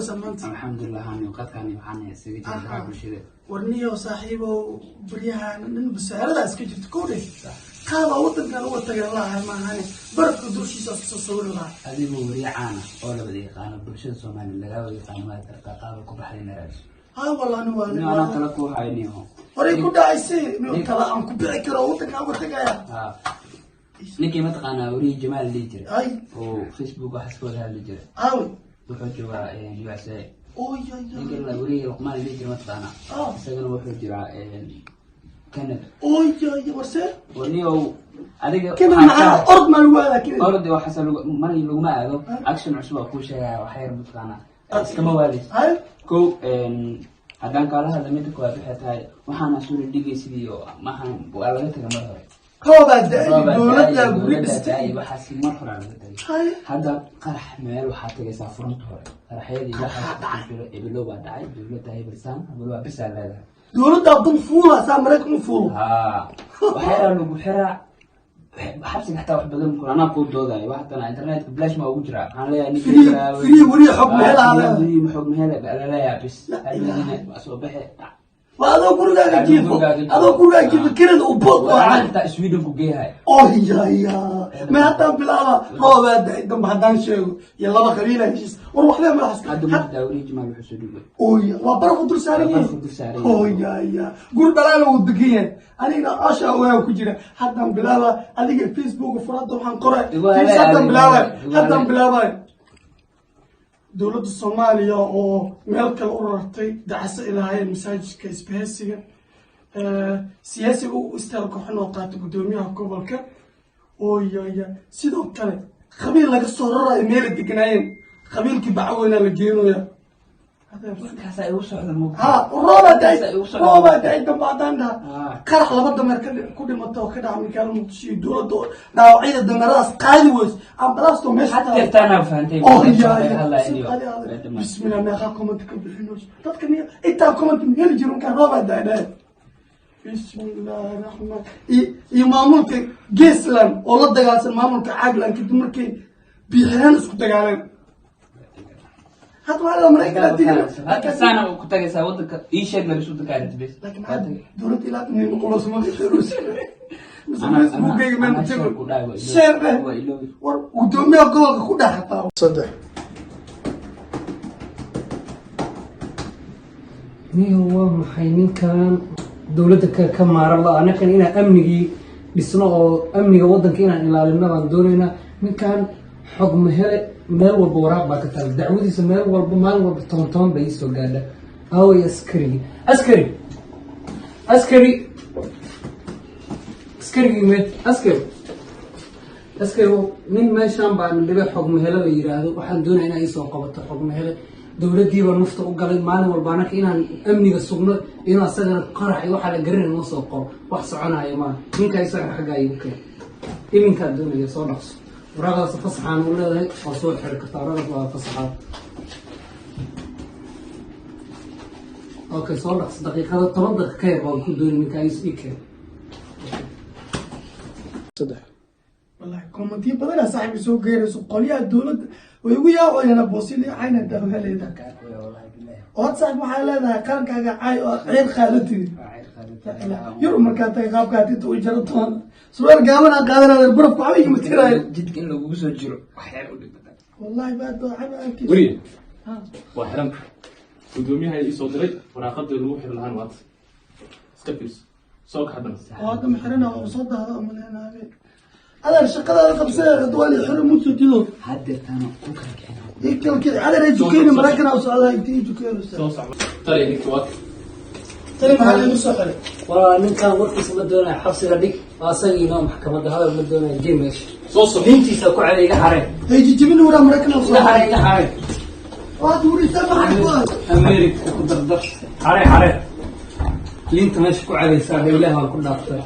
qoraysaa maanta? Alxamdulilah, hani qadkaani waxaan isaga jira baraha bulshada. Warniyow saaxiibow, baryahan dhan basaarada iska jirta kowdhe, qaabaa wadankan uga tagan lahay maahane, barafka dushiisa isku soo sawiri lahaa. Adigoo weriye caana oo la wada yaqaano, bulshada Soomaaliya lagaa wada yaqaano, maad arkaa qaaba ku baxday naraas. Haa wallah, ni waa Nin anaa tala ku hayniyo. Horay ku dhacaysay mid kale aan ku bixi karo wadankan uga tagaya. Ha, ninkii mataqaanaa weriye Jamaal dhihi jiray ay oo Facebook waxaas ka wada hadli jiray? Aawi? Wuxuu joogaa USA. Oy. Ninkii la weriye Luqmaan dhihi jiray mataqaanaa? Ah. Isagana wuxuu jiraa Canada. Oy, warse. Warniyow adiga Kana waxaa maxaa orod maa lagu aadaa kenya? Orod waxaas mana laguma aado. Action cusub aa kuu sheegaya, waxa yar mataqaanaa iskama waadaysa. Ay. Kow, haddaan kaala hadla, midda koowaad waxay tahay waxaana suuri dhigay sidii oo maahan, waa laga tagay mar hore. Roobaa da-ay. Roobaa dowladdaa da-ay, guri dowladdaa dhistay. Da-ay, waxaas mar hore laga tagay. Hay. Hadda qarax meel waxaa tagaysaa furanta hore, qaraxyadii waxaas jiro, ebelo baa dhacay, dowladda hebelsaan hebelo baa bisaa leedahay. Dowladdaa dul fuula saa Maraykan u fuulo. Haa, waxyaraa lagu xiraa xabsiga xataa wax badan kun anaa kuu doodayo. Wax haddana internetka blash ma ugu jiraa, waxaan leeyahay ninkii Free weriye xog meelaha leedahay. Weriye xog mehela laleeyahay bis. La ilaha. Hadhowna waa soo baxe. Waa adoo gurigaaga Adoo jiifo. gurigaaga jiifo. Adoo gurigaaga jiifo kirada u bood waa waxaan cadi. xitaa Sweden ku geeyahay. Oh ya, may haddaan bilaaba roobaa da-ay dambe haddaan sheego iyo laba qabiila heshiis, war waxbee madaxas. Hadda mujdaa weriye Jamaal wuxuu soo dhigay. Oya, waa baraf u dul saaran Waa yahay. baraf u dul saaran yahay. Oh ya, guri dhalaala wuu degan yahay, aniga asha waa ku jira. Haddaan bilaaba adiga Facebook furada waxaan qoray. Igu hale, haddaan adiga bilaabay. igu Haddaan hale. bilaabay dowladda Soomaaliya oo meel kale u rartay dacso ilaahayeen masaajidka isbahaysiga, siyaasiga u istaalka xun oo qaatay guddoomiyaha gobolka. Oo ya, sidoo kale qabiil laga soo rarayo meela deganaayeen, qabiilkii Bacweynaa la geenaya. Markaasaa igu socda mugdi. Ha, roobaa da-ay. Markaasaa igu socda. Roobaa da-ay dambe haddaan dhaha qarax laba dameer ku dhimata oo ka dhaca magaalada Muqdisho iyo dowladda oo dhaawacyada dameeradaas qaadi weyso, ambalaastoo meesha Had taalo. deertaanaa fahantay. Oh Laga ya hadlaya ya iyo bismillah, meeqaa comment ka bixinayso dadka niyo intaa comment ma heli jiro markaa roobaa da-ay. Bismillahi raxmaan iyo maamulka Geesland oo la dagaalsan maamulka Caagland kadib markay biixireen isku dagaaleen. Hadda waa la Maraykanaa tigay. Hadda saana ku tagaysaa wadanka, ii sheeg labis wadanka arrinta bes. Laakiin maxaa dowladda ilaa nin noqolos ma mise Facebookayga meel ku Share ku dhahay, tego. waa iloobi. Share dheh. Waa iloobi. War gudoomiyaha gobolka ku dhex xataa saddex. Niyo, waa maxay ninkan dowladda ka maaran la ninkan? Inaan amnigii dhisno oo amniga wadanka inaan ilaalino baan doonaynaa. Ninkan xog mahele, meel walba waraaq baa ka taal dacwadiisa, meel walba maalin walba toban toban bay iisoo gaadha. Aaway askarigi? Askari, askari, askarigii me? Askari, askari, nin meeshaan baan dhibay, xog mahele la yiraahdo. Waxaan doonaya inaa iisoo qabato xog mahele. Dowladiiba nafta u galay maalin walba anaka inaan amniga sugno, inuu asagana qarax iyo waxaa la garanay noo soo qoro. Wax soconaya maaha. Ninka isaga xaggaa igu keen iminkaa doonaya, soo dhaqso. Waraaqdaas fasaxaan u leedahay, waa soo xiri kartaa, waraaqdaas waa fasaxaad. Okay, soo dhaqso, daqiiqada 10 daqiiqa ka yar baan ku doonay. Ninkaa ii keen. Saddex. Wallahi commentiyo badanaa saaxiib soo geerayso, qolyaha dowladda way ugu yaacayaan boosili cayna dawaleeda. Oo had saaxiib waxaa leedahay qarankaaga cay oo ceyr qaadatidi Yurub markaa tagay qaabkaa tinta u jaro toona, surwaal gaaban aan qaadanaya, barafku waxba igama tiraayo. Jidka in lagugu soo jiro waxyaal u dhib badan. Wallahi baad caba arkaysa. Weriye waa xiranta, gudoomiyaha ii soo diray waraaqadii lagu xiri lahaan waata, iska fiirso, soo kax haddana. Oo hadda ma xirana oo soo dahda umaleynaade. Adeer, shaqadaada qabsee, hadda waa la xiro musojido. Had deertaana ku kala kicina. Ikalki adeer ay jukeeni, Maraykan aa u socdaa, intii jukeeni. Soo socda taliya, ninkii waata. Tani maxaa lagu soo xiray? Waa ninkan warkiisa ma doonaya, xabsiga dhig. Waa asaga inoo maxkamadda hadal ma doonaya, gee meesha. Soo soco. Diintiisa ku celi, iga xareen. Hay jijibin, waraa Maraykan aa u Iga socdaa. xareen, iga xareen. Waa duurisa maxaa ku ah? America ku dardar, xaree, xaree. Liinta meesha ku celaysaa, ilaah baan ku dhaaftay.